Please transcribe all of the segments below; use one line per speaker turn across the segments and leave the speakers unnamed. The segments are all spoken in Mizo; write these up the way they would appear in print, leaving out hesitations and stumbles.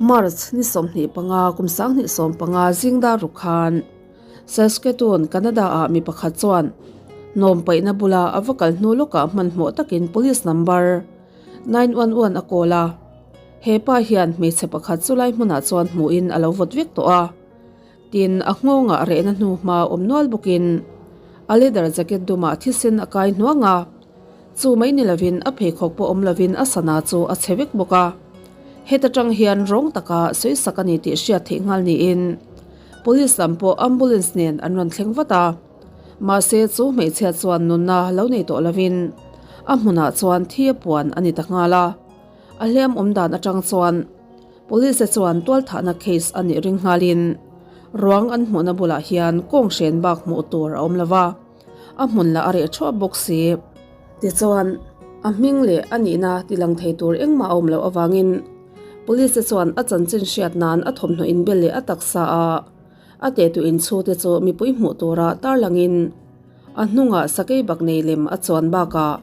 March ni 25 kum 2015 zingdar ru khan Saskatoon, Canada-ah mi pakhat chuan hnawm paihna bula a va kal hnu lawkah hmanhmawh takin police number 911 a call a. He pa hian hmeichhe pakhat chulai hmunah chuan hmuhin a lo vawt vek tawh a. Tin, a nghawngah rehna hnu hma awm nual bawkin a leather jacket dumah thisen a kai hnuang a. Chu mai ni lovin a pheikhawk pawh awm lovin a sana chu a chhe vek bawk a. Heta tang hian rawng taka sawisak a ni tih hriat theih nghal niin Police lam pawh ambulance nen an rawn thleng vat a. Mahse chu hmeichhia chuan nunna lo nei tawh lovin a hmunah chuan thi a puan a ni ta nghal a. A hliam awm dan atang chuan Police te chuan tualthahna case a nih ring nghalin ruang an hmuhna bulah hian kawng hren bak hmuh tur a awm lo va, a hmun lah a reh thuap bawk si. Tichuan, a hming leh a nihna tilang thei tur engmah a awm loh avangin Police te chuan a chanchin hriat nan a thawmhnaw inbel leh a taksa a a tehtu inchhu te chu mipui hmuh tura tarlangin a hnungah sakei bak nei lem a chuan bakah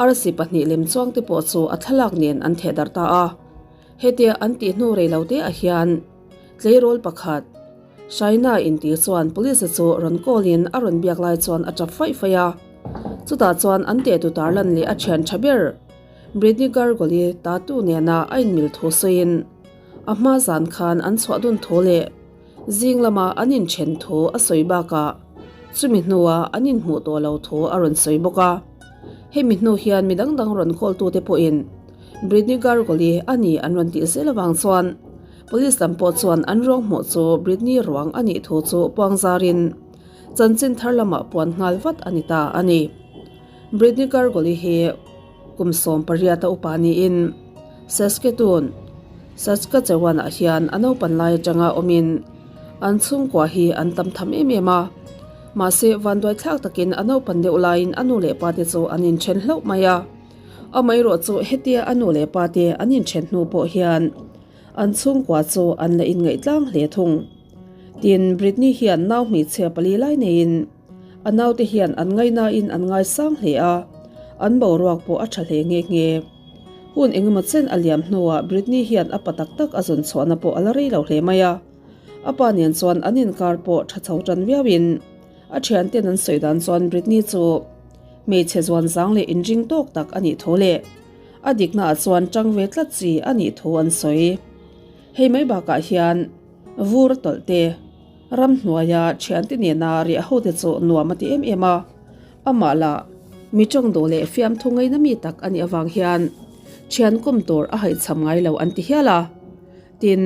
arsi pahnih lem chuang te pawh chu a thlalak nen an theh darh ta a. Hetia an tih hnu rei lo te ah hian tleirawl pakhat Shaina inti chuan police chu rawn call in a rawn biak lai chuan a tap faih faih a. Chutah chuan an tehtu tarlan leh a thian tha ber Britney Gargoli tatu nena a inmil thu sawiin a hma zan khan an chhuah dun thu leh zing lama an inthen thu a sawi bakah chumi hnua an inhmuh tawh lo thu a rawn sawi bawk a. Hemi hnu hian mi dang dang rawn call tute pawhin Britney Gargoli a ni an rawn tih zel avang chuan Police lam pawh chuan an ruang hmuh chu Britney ruang a nih thu chu puang zarin chanchin thar lamah puan nghal vat a ni ta a ni. Britney Gargoli hi kum 18 a upa niin Saskatoon, Saskatchewan ah hian a naupan lai atanga awmin an chhungkua hi an tam tham em em a. Mahse vanduai thlak takin a naupan deuh laiin a nu leh pa te chu an inthen hlauh mai a. Amaherawh chu hetia a nu leh pa te an inthen hnu pawh hian an chhungkua chu an la inngaih tlang hle thung. Tin, Britney hian nau hmeichhia pali lai neiin a naute hian an ngaihnain an ngaisang hle a, an boruak pawh a tha hle nghe nghe. Hun engemaw chen a liam hnuah Britney hian a pa tak tak a zawn chhuahna pawh a la rei lo hle mai a. A pa nen chuan an inkar pawh tha chho tan viauin a thianten an sawi dan chuan Britney chu hmeichhe zuan zang leh inring tawk tak a nih thu leh a diknaah chuan tang ve tlat chi a nih thu an sawi. Hei mai bakah hian vur tawlh te, ramhnuaia thiante nena riah ho te chu nuam a ti em em a, amah lah mi tawng duh leh fiamthu ngaina mi tak a nih avang hian thian kawm tur a haihchham ngai lo an ti hial a. Tin.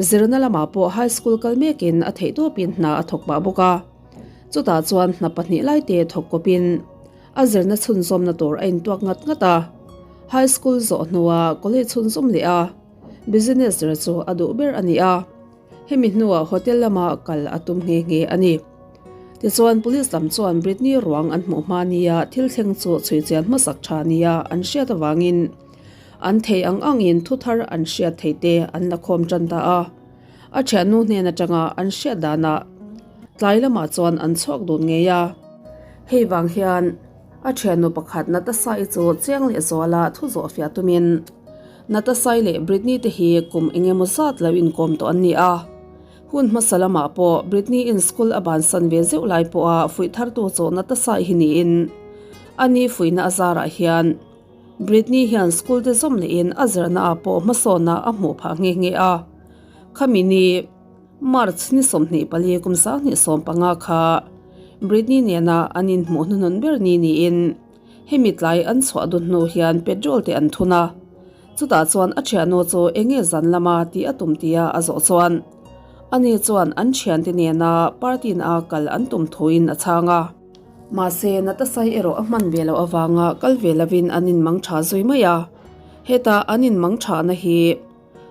Zirna lamah pawh high school kal mekin a theih tawpin hna a thawk pah bawk a. Chutah chuan hna pahnih lai te thawk kawpin a zirna chhunzawmna tur a intuak ngat ngat a. High school zawh hnuah college chhunzawm leh a, business zir chu a duh ber a ni a. Hemi hnuah hotel lama kal a tum nghe nghe a ni. Tichuan police lam chuan Britney ruang an hmuh hma nia thil thleng chu chhui chian hmasak tha nia an hriat avangin An thei ang angin thu thar an hriat thei te an la khawm tan ta a. A thiannu hnen atanga an hriat danah tlai lamah chuan an chhuak dun ngei a. Hei vang hian a thiannu pakhat Natasha-i chu chiang leh zuala thu zawh fiah tumin Natasha-i leh Britney te hi kum eng emaw zat lo inkawm tawh an ni a. Hun hmasa lamah pawh Britney-in school a bansan ve zeuh lai pawha fuih thartu chu Natasha-i hi niin ani fuihna a zarah hian Britney hian school te zawm lehin a zirna ah pawh hmasawnna a hmuh phah nghe nghe a. Khami ni March ni 24 kum 2015 kha Britney nena an inhmuh hnuhnun ber ni niin hemi tlai an chhuah dun hnu hian petrol te an thun a. Chutah chuan a thiannu chu enge zan lama tih a tum tia a zawh chuan ani chuan an thiante nena party na a kal an tum thuin a chhang a. Mahse, Natasai erawh a hman ve loh avanga kal ve lovin an inmang tha zui mai a. Heta an inmang thahna hi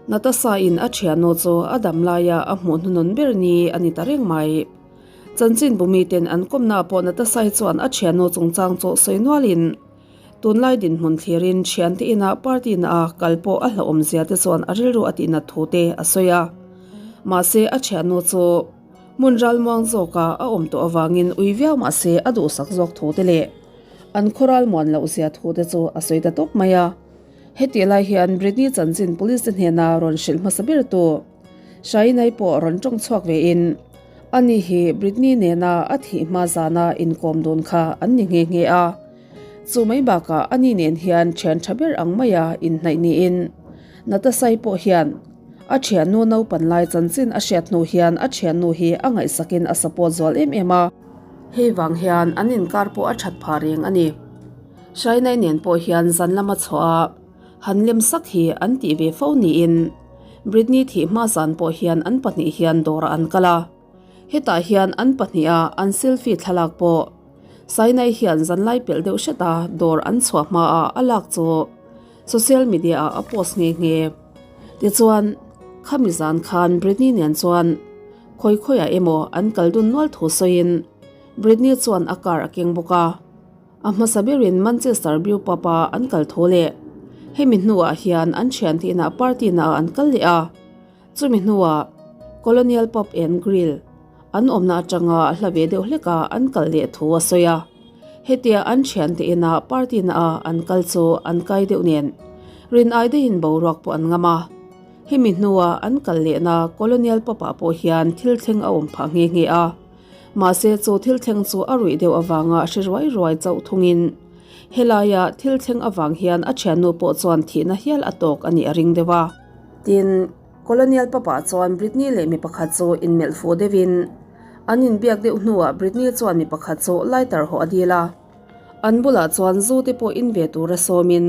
Natasaiin a thiannu chu a dam laia a hmuh hnunun ber ni a ni ta reng mai. Chanchin bumiten an kawmnaah pawh Natasai chuan a thiannu chungchang chu sawi nualin tunlai dinhmun thlirin thiante inah party naah kal pawh a hlauhawm zia te chuan a rilru a tihnat thu te a sawi a. Mahse, a thiannu chu. Hmun ralmuang zawka a awm tawh avangin ui viau mah se a duhsak zawk thu te leh an khaw ralmuan loh zia thu te chu a sawi ta tawp mai a. Hetih lai hian Britney chanchin police te hnena rawn hrilh hmasa ber tu Shainai pawh rawn tawng chhuak vein ani hi Britney nena a thih hma zana inkawm dun kha an ni nghe nghe a. Chu mai bakah ani nen hian thian tha ber ang maia inhnaih niin Natasai pawh hian a thiannu naupan lai chanchin a hriat hnu hian a thiannu hi a ngaihsakin a support zual em em a. Hei vang hian an inkar pawh a that phah reng a ni. Shainai nen pawh hian zan lama chhuah a han lem sak hi an tih ve fo niin Britney thih hma zan pawh hian an pahnih hian dawrah an kal a. Hetah hian an pahniha an selfie thlalak pawh Sainai hian zanlai pelh deuh hret a dawr an chhuah hmaah a lak chu social media ah a post nghe nghe. Tichuan, khami zan khan Britney nen chuan khawi khawiah emaw an kal dun nual thu sawiin Britney chuan a car a keng bawk a. A hmasa berin Manchester Brew Pub a an kal thu leh hemi hnuah hian an thian tihna party naah an kal leh a. Chumi hnuah Colonial Pub and Grill an awmna atanga hla ve deuh hleka an kal leh thu a sawi a. Hetia an thiante ina party na a an kal chu an kai deuh nen rin ai daihin boruak pawh an ngam a. Hemi hnua an kal lehna Colonial Pub ah pawh hian thil thleng a awm phah nghe nghe a. Mahse chu thil thleng chu a ruih deuh avanga hre ruai ruai chauh thungin helaia thil thleng avang hian a thiannu pawh chuan thihna hial a tawk a nih a ring deuh a. Tin, Colonial Papa chuan Britney leh mi pakhat chu inmelh fuh deuhin an inbiak deuh hnuah Britney chuan mi pakhat chu lighter hawh a dil a. An bulah chuan zu te pawh in ve tura sawmin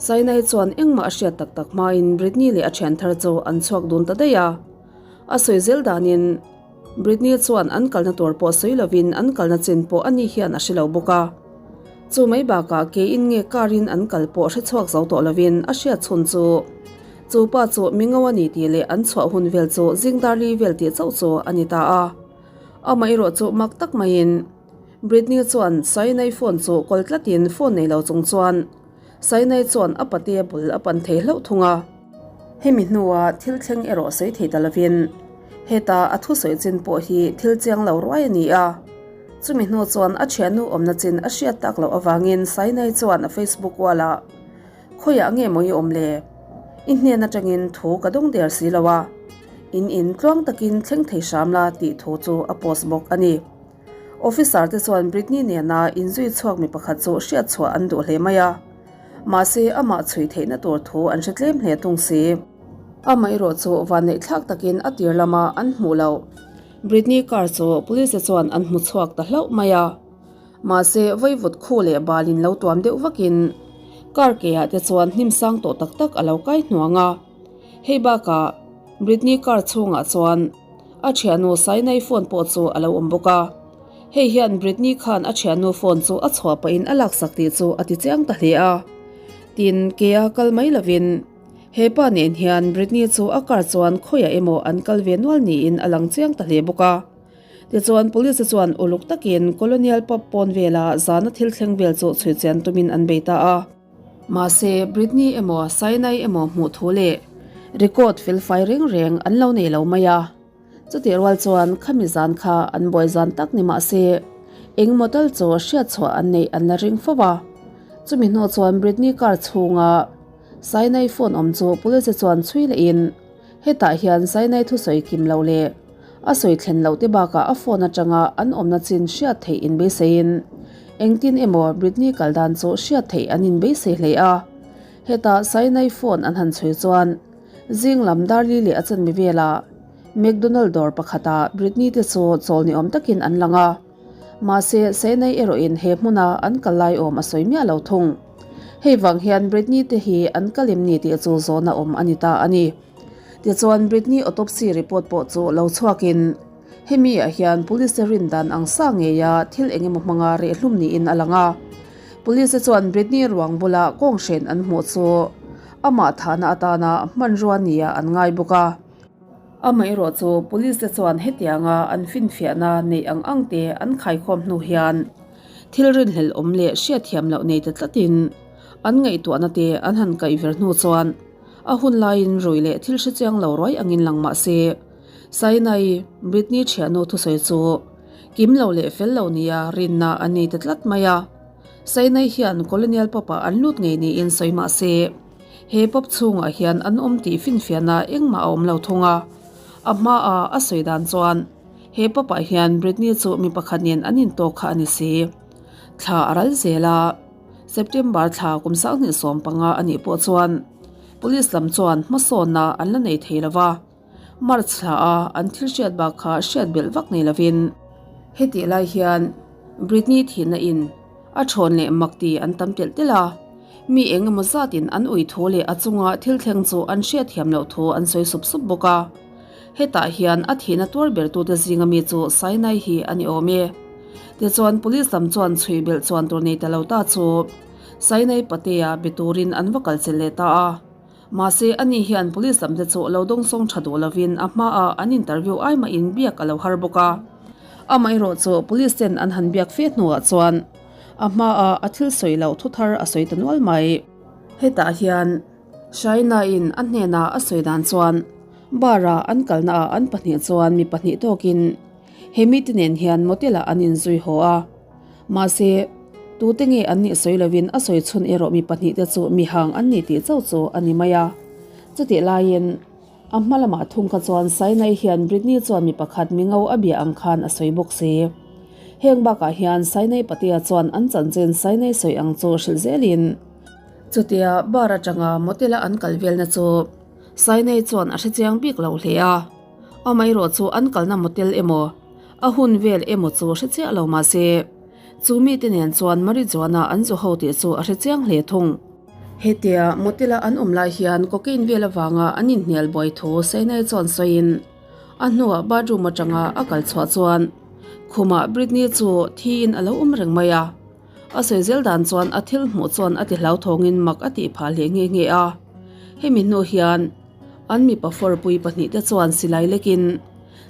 Sainai chuan engmah a hriat tak tak hmain Britney leh a thian thar chu an chhuak dun ta daih a. A sawi zel danin Britney chuan an kalna tur pawh sawi lovin an kalna chin pawh ani hian a hre lo bawk a. Chu mai bakah ke in nge car in an kal pawh hre chhuak zo tawh lovin a hriat chhun chu chu pa chu mingo a ni tih leh an chhuah hun vel chu zing dar li vel tih chauh chu a ni ta a. Amaherawh chu mak tak maiin Britney chuan Sainai phone chu kawl tlatin phone nei lo chung chuan Sainai chuan a pate bul a pan thei hlauh thung a. Hemi hnua thil thleng erawh sawi thei ta lovin heta a thusawi chin pawh hi thil chiang lo ruai a ni a. Chumi hnu chuan a thiannu awmna chin a hriat tak loh avangin Sainai chuan a Facebook wall-ah, Khawiah nge maw i awm le? I hnen atangin thu ka dawng der si lo a, in in tluang takin thleng thei hram la tih thu chu a post bawk a ni. Officer te chuan Britney nena inzui chhuak mi pakhat chu hriat chhuah an duh hle mai a, mahse amah chhui theihna tur thu an hre tlem hle thung si. Amaherawh chu vanneihthlak takin a tir lama an hmuh loh. Britney car chu police te chuan an hmu chhuak ta hlauh mai a, mahse vaivut khu leh balin lo tuam deuh vakin car ke ah te chuan hnim sang tawh tak tak a lo kai hnuang a. Hei bakah Britney car chhungah chuan a thiannu Sainai phone pawh chu a lo awm bawk a, hei hian Britney khan a thiannu phone chu a chhuah pahin a laksak tih chu a ti chiang ta hle a. Tin, ke a kal mai lovin he pa nen hian Britney chu a car chuan khawiah emaw an kal ve nual niin a lang chiang ta hle bawk a. Tichuan police te chuan uluk takin Colonial Pub pawn vela zana thil thleng vel chu chhui chian tumin an bei ta a. Mahse, Britney emaw Sinai emaw hmuh thu leh record fel fai reng reng an lo nei lo mai a. Chutih rual chuan khami zan kha an buai zan tak ni mah se, eng model chu hriat chhuah an neih an la ring fo a. Chumi hnu chuan Britney car chhunga Sinai phone awm chu police chuan chhui lehin hetah hian Sinai thusawi kim lo leh a sawi thlen loh te bakah a phone atanga an awmna chin hriat theih inbeiseiin engtin emaw Britney kal dan chu hriat theih an inbeisei hle a. Hetah Sinai phone an han chhui chuan zing lam Darli leh a chanmi velah McDonald dawr pakhatah Britney te chu chawl ni awm takin an lang a. Mahse Sinai erawhin he hmuna an kal lai awm a sawi miah lo thung. Hei vang hian Britney te hi an kal em ni tih chu zawhna awm a ni ta a ni. Tichuan Britney autopsy report pawh chu lo chhuakin hemi ah hian police te rin dan ang sa ngeia thil eng emaw hmanga rehhlum niin a lang a. Police te chuan Britney ruang bula kawnghren an hmuh chu amah thahna atana hmanrua nia an ngai bawk a. Amaherawh chu police te chuan hetianga an finfiahna neih ang ang te an khaikhawm hnu hian thil rinhlelh awm leh hriatthiam loh nei ta tlatin an ngaihtuahna te an han kaihver hnu chuan A hun laiin rui leh thil hre chiang lo ruai angin lang mah se, Sainai, Britney thiannu thusawi chu kim lo leh fel lo nia rinna a nei ta tlat mai a. Sainai hian Colonial Pop-ah an lut ngei niin sawi mah se, He pub chhungah hian an awm tih finfiahna engmah a awm lo thung a. A hmaah a sawi dan chuan he pub ah hian Britney chu mi pakhat nen an intawk kha a ni si. Thla a ral zel a, September thla kum 2015 a nih pawh chuan Police lam chuan hmasawnna an la nei thei lo va. March thla a an thil hriat bak kha hriat belh vak nei lovin hetih lai hian Britney thihna in a thawn leh mak ti an tam telh telh a, mi eng emaw zatin an ui thu leh a chunga thil thleng chu an hriat thiam loh thu an sawi sup sup bawk a. Hetah hian a thihna tuar ber tute zinga mi chu Sinai hi a ni awm e. Tichuan Police lam chuan chhui belh chuan tur nei ta lo ta chu Sinai patea be turin an va kal chelh leh ta a. Mahse, ani hian police lam te chu lo dawngsawng tha duh lovin a hmaah an interview ai mahin biak a lo har bawk a. Amaherawh chu police ten an han biak fe hnuah chuan a hmaah a thil sawi loh thu thar a sawi ta nual mai. Hetah hian Shaina-in a hnenah a sawi dan chuan bar-a an kalnaah an pahnih chuan mi pahnih tawkin he mite nen hian motel-ah an inzui haw a. Mahse, tute nge an nih sawi lovin a sawi chhun erawh mi pahnihte chu mi hang an ni tih chauh chu a ni mai a. Chutih laiin, a hma lamah thung kha chuan Sinai hian Britney chuan mi pakhat mi ngo a bia ang khan a sawi bawk si. Heng bakah hian Sinai patea chuan an chanchin Sinai sawi ang chu hrilh zelin, chutia bar atanga motel-a an kal velna chu Sinai chuan a hrechiang bik lo hle a. Amaherawh chu an kalna motel emaw, A hun vel emaw chu hre chiah lo mahse, chu mite nen chuan marijuana an zu ho tih chu a hre chiang hle thung. Hetia motela an awm lai hian cocaine vel avanga an inhnial buai thu Seinai chuan sawiin, a hnuah bathroom atanga a kal chhuah chuan khumah Britney chu thiin a lo awm reng mai a. A sawi zel dan chuan a thil hmuh chuan a ti hlauthawngin mak a tih phah hle nghe nghe a. Hemi hnu hian an mipa fawrpui pahnihte chuan silai lekin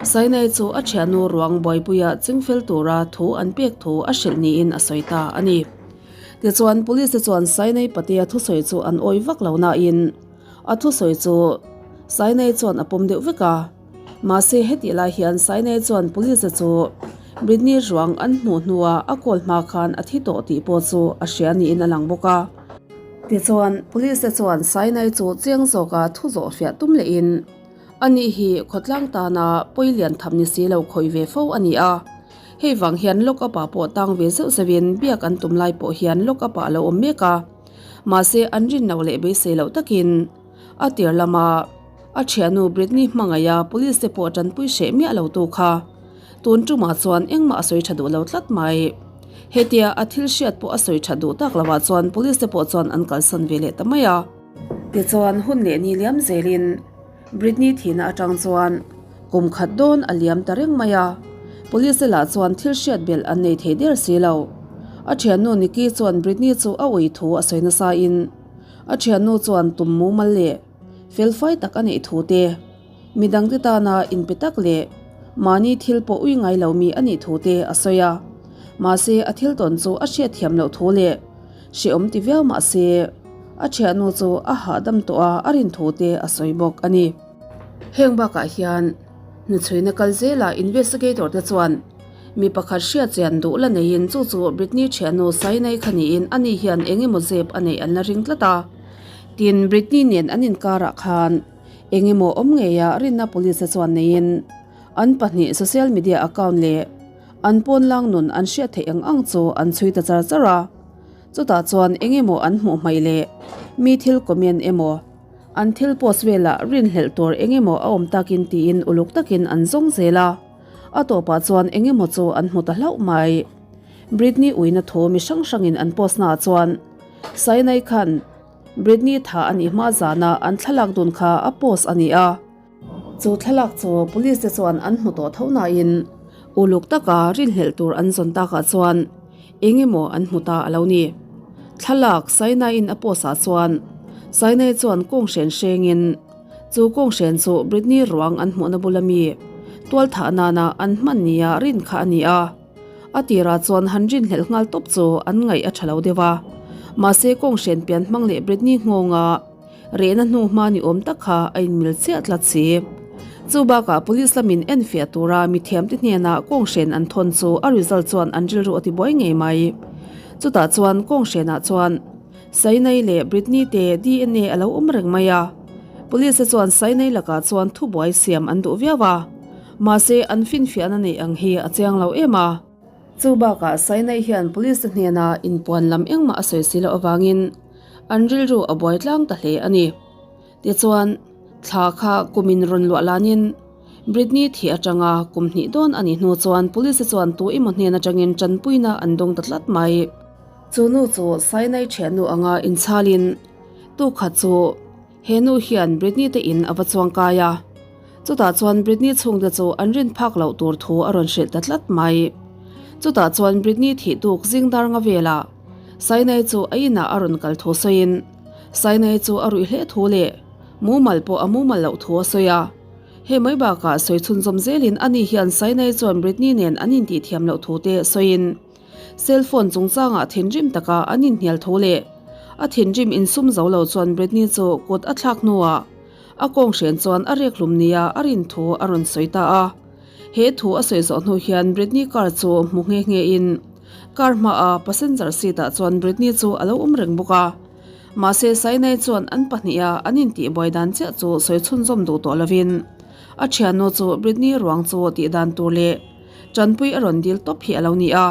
Sainai chu a thiannu ruang buaipuia chingfel tura thu an pek thu a hrilh niin a sawi ta a ni. Tichuan, Police te chuan Sainai patea thusawi chu an awi vak lo nain a thusawi chu Sainai chuan a pawm deuh vek a. Mahse, hetih lai hian Sainai chuan Police te chu Britney ruang an hmuh hnua a kawl hma khan a thi tawh tih pawh chu a hria niin a lang bawk a. Tichuan, Police te chuan Sainai chu chiang zawka thu zawh fiah tum lehin, Ani hi khawtlang tana pawi lian tham ni si lo khawih ve fo a ni a. Hei vang hian lock up ah pawh tang ve zeuh zeuhin biak an tum lai pawh hian lock up ah a lo awm mek a. Mahse an rin loh leh beisei loh takin a tir lama a thiannu Britney hmangaiha police te pawh tanpui hreh miah lo tu kha tun tumah chuan engmah a sawi tha duh lo tlat mai. Hetia a thil hriat pawh a sawi tha duh tak lovah chuan police te pawh chuan an kalsan ve leh ta mai a. Tichuan hun leh ni liam zelin Britney thihna atang chuan kum khat dawn a liam ta reng mai a, Police te lah chuan thil hriat belh an nei thei der si lo. A thiannu Nikki chuan Britney chu a ui thu a sawi nasa in a thiannu chuan tum mumal leh felfai tak a neih thu te, midangte tana inpe tak leh mahni thil pawh ui ngai lo mi a nih thu te a sawi a. Mahse a thil tawn chu a hriatthiam loh thu leh Hrehawm ti viau mah se, a thiannu chu a hahdam tawh a, a rin thu te a sawi bawk a ni. Heng bakah hian hnuchhuina kal zela investigator te chuan mi pakhat hriat chian duh la neiin chu chu Britney thiannu Sainai kha niin ani hian eng emaw zep a neih an la ring tlat a. Tin, Britney nen an inkarah khan eng emaw awm ngeia rinna police te chuan neiin an pahnih social media account leh An pawnlang nun an hriat theih ang ang chu an chhui ta char char a, chutah chuan eng emaw an hmuh hmaih leh mi thil comment emaw, an thil post velah rinhlelh tur eng emaw a awm takin tiin uluk takin an zawng zel a, a tawpah chuan eng emaw chu an hmu ta hlauh mai. Britney uina thu mi hrang hrangin an post naah chuan Sainai khan Britney tha a nih hma zana an thlalak dun kha a post a ni a. Chu thlalak chu police te chuan an hmu tawh tho nain uluk taka rinhlelh tur an zawn takah chuan eng emaw an hmu ta a lo ni. Thlalak Sainai-in a post ah chuan Sainai chuan kawnghren hrengin chu kawnghren chu Britney ruang an hmuhna bula mi tualthah nana an hman nia rin kha a ni a. A tirah chuan han rinhlelh nghal tawp chu an ngaih a tha lo deuh a. Mahse kawnghren pian hmang leh Britney nghawnga Rehna hnu hma ni awm tak kha a inmil chiah tlat si. Chu bakah police lamin enfiah tura mithiamte hnenah kawnghren an thawn chu a result chuan an rilru a tibuai ngei mai. Chutah chuan kawnghren ah chuan. Sainai leh Britney te DNA a lo awm reng mai a. Police te chuan Sainai lakah chuan thubuai siam an duh viau a, mahse an finfiahna neih ang hi a chiang lo em a. Chu bakah Sainai hian police te hnena inpuan lam engmah a sawi si loh avangin an rilru a buai tlang ta hle a ni. Tichuan, thla kha kumin rawn luah lanin Britney thih atanga kum hnih dawn a nih hnu chuan police te chuan tu emaw hnen atangin tanpuina an dawng ta tlat mai. Chu nu chu Sainai thiannu anga inchhalin tu khat chu he nu hian Britney te in a va chuang kai a. Chutah chuan Britney chhungte chu an rin phak loh tur thu a rawn hrilh ta tlat mai. Chutah chuan Britney thih tuk zing dar nga velah Sainai chu a inah a rawn kal thu sawiin Sainai chu a ruih hle thu leh mumal pawh a mumal loh thu a sawi a. Hei mai bakah sawi chhunzawm zelin ani hian Sainai chuan Britney nen an intihthiam loh thu te sawiin cell phone chungchangah thinrim taka an inhnial thu leh a thinrim insum zo lo chuan Britney chu kut a thlak hnuah a kawnghren chuan a rek hlum nia a rin thu a rawn sawi ta a. He thu a sawi zawh hnu hian Britney car chu hmu nghe nghe in car hmaah passenger seat ah chuan Britney chu a lo awm reng bawk a. Mahse Sainai chuan an pahniha an intihbuai dan chiah chu sawi chhunzawm duh tawh lovin a thiannu chu Britney ruang chu tih dan tur leh tanpui a rawn dil tawp hi a lo ni a.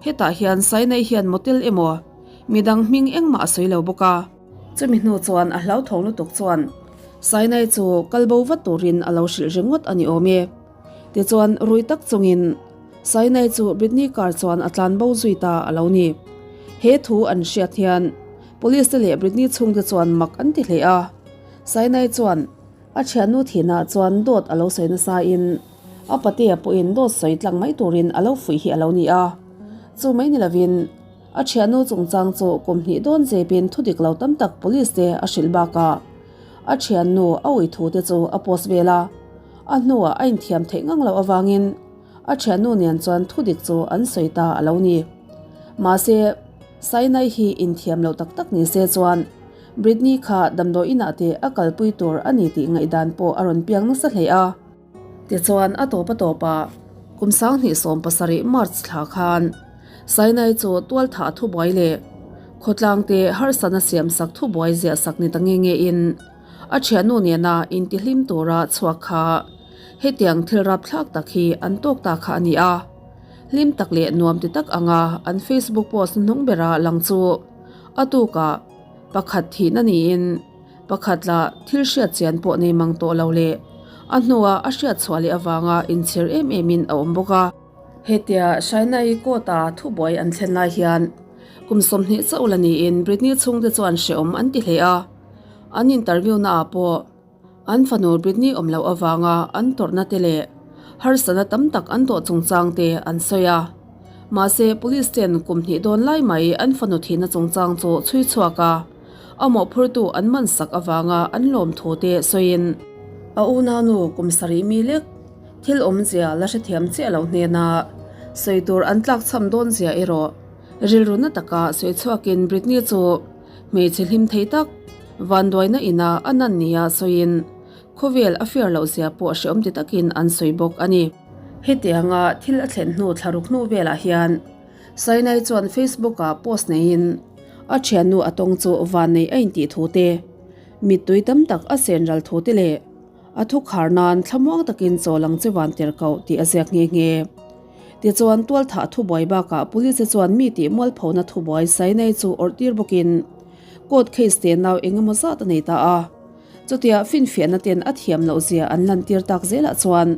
Hetah hian Sainai hian motel emaw midang hming engmah a sawi lo bawk a. Chumi hnu chuan a hlauthawng lutuk chuan Sainai chu kal bo vat turin a lo hrilh ringawt a ni awm e. Tichuan rui tak chungin Sainai chu Britney car chuan a tlan bo zui ta a lo ni. He thu an hriat hian Police te leh Britney chhungte chuan mak an ti hle a. Sainai chuan a thiannu thinah chuan dawt a lo sawi nasa in a patea pawhin dawt sawi tlang mai turin a lo fuih hi a lo ni a. Chu mai ni lovin A thiannu chungchang chu kum hnih dawn zepin thudik lo tam tak police te a hrilh bakah a thiannu a ui thu te chu a post vel a, a hnuah a inthiam theih ngang loh avangin a thiannu nen chuan thudik chu an sawi ta a lo ni. Mahse, Sainai hi inthiam loh tak tak ni se chuan Britney kha damdawi inah te a kalpui tur a ni tih ngaihdan pawh a rawn piang nasa hle a. Tichuan a tawp a tawpah kum 2017 March thla khan Sainai chu tualthah thubuai leh khawtlangte harsatna siamsak thubuai ziahsak ni ta nge nge in a thiannu nena intihlim tura chhuak kha hetiang thil rapthlak tak hi an tawk ta kha a ni a. Hlim tak leh nuam ti tak anga an Facebook post hnung bera lang chu a tukah pakhat thihna niin Pakhat lah thil hriat chian pawh nei mang tawh lo leh a hnua a hriat chhuah leh avanga inchhir em emin a awm bawk a. Hetia Shaina-i court-a thubuai an thlen lai hian kum 20 chauh la niin Britney chhungte chuan hrehawm an ti hle a, an interview naah pawh an fanu Britney awm loh avanga an tawrhna te leh harsatna tam tak an tawh chungchang te an sawi a. Mahse police ten kum hnih dawn lai mai an fanu thihna chungchang chu chhui chhuak a. A mawhphurtu an man sak avanga an lawm thu te sawiin, a unaunu kum sarih mi lek thil awmzia la hrethiam chiah loh hnena sawi tur an tlakchham dawn zia erawh rilru na taka sawi chhuakin Britney chu hmeichhe hlim thei tak vanduaina ina a nan nia sawiin khawvel a fiar loh zia pawh hreawm ti takin an sawi bawk a ni. Hetianga thil a thlen hnu thlaruk hnu velah hian Sainai chuan Facebook-ah post neiin a thiannu a tawng chu vannei a intih thu te, mittui tam tak a sen ral thu te leh a thu khar nan thlamuang takin chaw lang che van tir koh tih a ziak nghe nghe. Tichuan tualthah thubuai bakah police chuan mi tih mualphona thubuai Sainai chu awrh tir bawkin court case te nau engemaw zat a nei ta a. Chutia finfiahna ten a thiam loh zia an lantir tak zelah chuan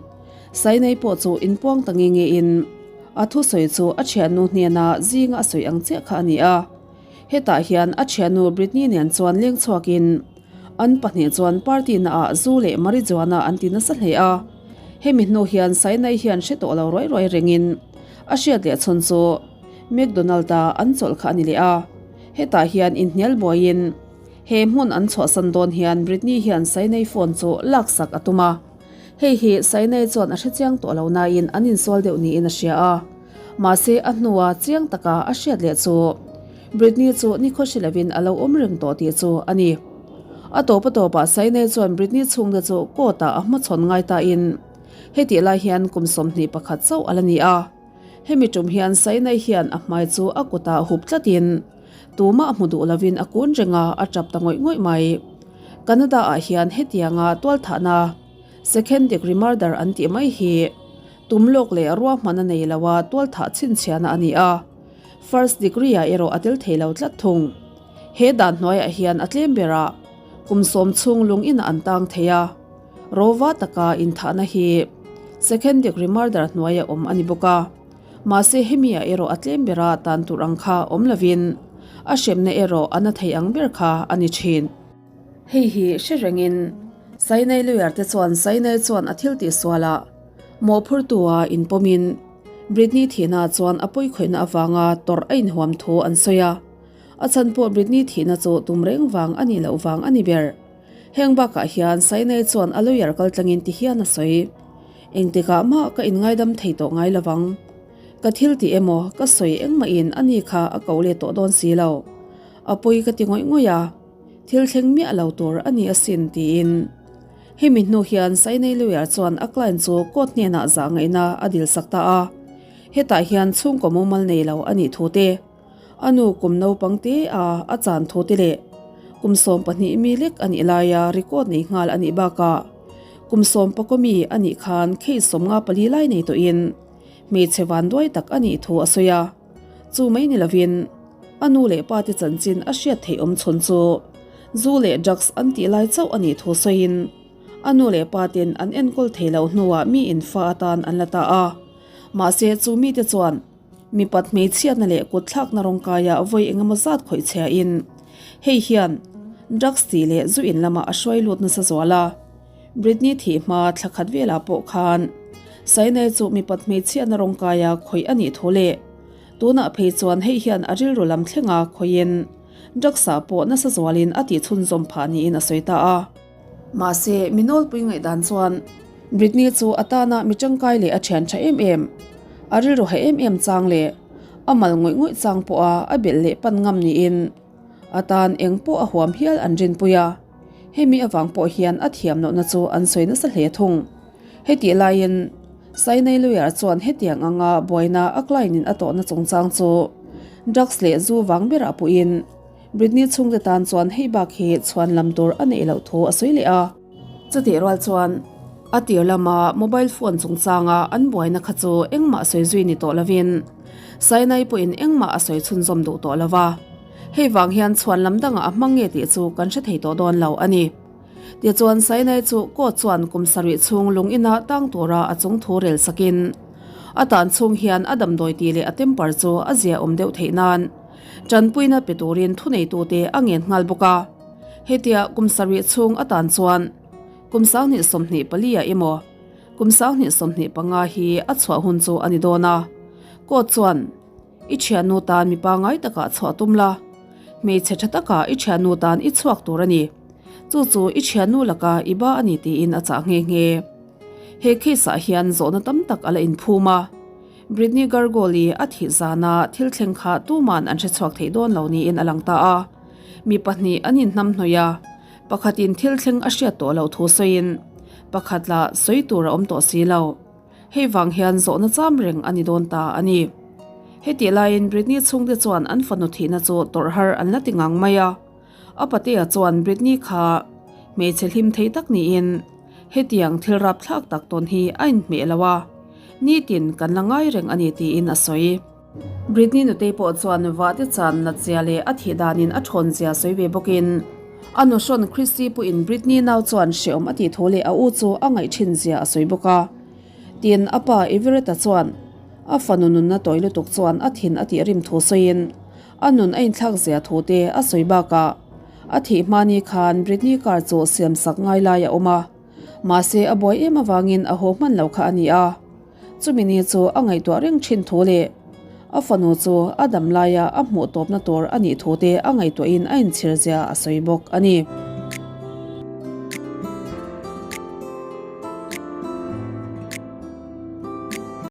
Sainai pawh chu inpuang ta nge nge in a thusawi chu a thiannu hnena zinga a sawi ang chiah kha a ni a. Hetah hian a thiannu Britney nen chuan leng chhuakin an pahnih chuan party na ah zu leh marijuana an ti nasa hle a. Hemi hnu hian Sainai hian hre tawh lo ruai ruai rengin a hriat leh chhun chu McDonald a an chawlh kha a ni leh a. Hetah hian inhnial buaiin He hmun an chhuahsan dawn hian Britney hian Sainai phone chu laksak a tum a. Hei hi Sainai chuan a hrechiang tawh lo nain an insual deuh niin a hria a. Mahse a hnua chiang taka a hriat leh chu Britney chu nikhaw hre lovin a lo awm reng tawh tih chu a ni. A tawp a tawpah Sainai chuan Britney chhungte chu court ah a hmachhawn ngai tain hetih lai hian kum 21 chauh a la ni a. Hemi tum hian Sainai hian a hmai chu a kutah hup tlatin. Tumah hmu duh lovin a kun reng a, a tap ta ngawih ngawih mai. Canada ah hian hetianga tualthahna second degree murder an tih mai hi tum lawk leh ruahman a nei lo a tualthah chhinchhiahna a ni a, first degree ah erawh a tel thei lo tlat thung. He dan hnuaiah hian a tlem berah kum sawm chhung lung inah an tang thei a, rova taka inthahna hi second degree murder hnuaia awm a ni bawk a. Mahse hemi ah erawh a tlem bera tan tur ang kha awm lovin a hremna erawh a na thei ang ber kha a ni thin. Hei hi hre rengin Sainai lawyer te chuan Sainai chuan a thil tih sualah mawhphurtu a inpawmin Britney thihna chuan a pawikhawihna avanga tawrh a inhuam thu an sawi a. A chhan pawh Britney thihna chu tum reng vang a nih loh vang a ni ber. Heng bakah hian Sainai chuan a lawyer kaltlangin ti hian a sawi. Engtikah mah ka inngaidam thei tawh ngai lovang. Ka thil tih emaw ka sawi engmahin a ni kha a ko let tawh dawn si lo. A pawi ka ti ngawih ngawih a, thil thleng miah lo tur a ni asin tiin. Hemi hnu hian Sainai lawyer chuan a client chu court hnenah zah ngaihna a dil sak ta a. Hetah hian chhungkaw mumal nei lo a nih thu te, A nu kum naupang te a a chan thu te leh kum 12 mi lek a nih laia record nei nghal a nih bakah kum 11 mi a nih khan case 54 lai nei tawhin hmeichhe vanduai tak a nih thu a sawi a. Chu mai ni lovin a nu leh pa te chanchin a hriat theih awm chhun chu zu leh drugs an tih lai chauh a nih thu sawiin a nu leh pa ten an enkawl thei loh hnuah mi in fa atan an la ta a. Mahse chu mite chuan Mipat hmeichhiatna leh kutthlakna rawngkaia vawi engemaw zat khawih chhiain hei hian drugs tih leh zu in lamah a hruai lut nasa zual a. Britney thih hma thla khat velah pawh khan Sainai chu mipat hmeichhiatna rawngkaia khawih a nih thu leh tunah phei chuan hei hian a rilru lam thlenga khawihin drugs ah pawh nasa zualin a tihchhunzawm phah niin a sawi ta a. Mahse, mi nawlpui ngaihdan chuan Britney chu a tana mi tangkai leh a thian tha em em, a rilru ha em em chang leh a mal ngawih ngawih chang pawha a belh leh pan ngam niin a tan eng pawh a huam hial an rinpui a. Hemi avang pawh hian a thiam lohna chu an sawi nasa hle thung. Hetih laiin Sainai lawyer chuan hetiang anga buaina a client in a tawhna chungchang chu drugs leh zu vang berah puhin Britney chhungte tan chuan hei bak hi chhuan lam tur a neih loh thu a sawi leh a. Chutih rual chuan a tir lama mobile phone chungchanga an buaina kha chu engmah sawi zui ni tawh lovin Sainai pawhin engmah a sawi chhunzawm duh tawh lo va. Hei vang hian chhuan lam dangah a hmang nge tih chu kan hre thei tawh dawn lo a ni. Tichuan Sainai chu court chuan kum sarih chhung lung ina tang tura a chung thu rel sakin a tan chhung hian a damdawi tih leh a temper chu a zia awm deuh theih nan Tanpuina pe turin thuneitute a ngen nghal bawk a. Hetia kum sarih chhung atan chuan kum 2024 ah emaw kum 2025 hi a chhuah hun chu a ni dawn a. Court chuan I thiannu tan mi pangngai takah chhuah tum la, hmeichhe tha takah i thiannu tan i chhuak tur a ni. Chu chu i thiannu laka i ba a ni tiin a chah nghe nghe. He case ah hian zawhna tam tak a la inphum a. Britney Gargoli a thih zana thil thleng kha tuman an hrechhuak theih dawn lo niin a lang ta a. Mi pahnih an inhnam hnawih a, pakhatin thil thleng a hriat tawh loh thu sawiin pakhat lah sawi tur a awm tawh si lo. Hei vang hian zawhna cham reng a ni dawn ta a ni. Hetih laiin Britney chhungte chuan an fanu thihna chu tawrh har an la ti ngang mai a. A patea chuan Britney kha hmeichhe hlim thei tak niin hetiang thil rapthlak tak tawn hi a inhmeh lo a, nitin kan la ngai reng a ni tiin a sawi. Britney nutei pawh chuan vahte chan natzia leh a thih danin a thawnzia sawi ve bawkin a nuhrawn Chrissy pawhin Britney nau chuan hrehawm a tih thu leh a u chu a ngaih thinzia a sawi bawk a. Tin, a pa Everett-a chuan a fanu nunna tawi lutuk chuan a thin a tih rim thu sawiin A nun a inthlak zia thu te a sawi bakah a thih hmani khan Britney car chu siam sak ngai lai a awm a, mahse a buai em avangin a haw hman lo kha a ni a. Chumi ni chu a ngaihtuah reng thin thu leh a fanu chu a dam laia a hmuh tawpna tur a nih thu te a ngaihtuahin a inchhir zia a sawi bawk a ni.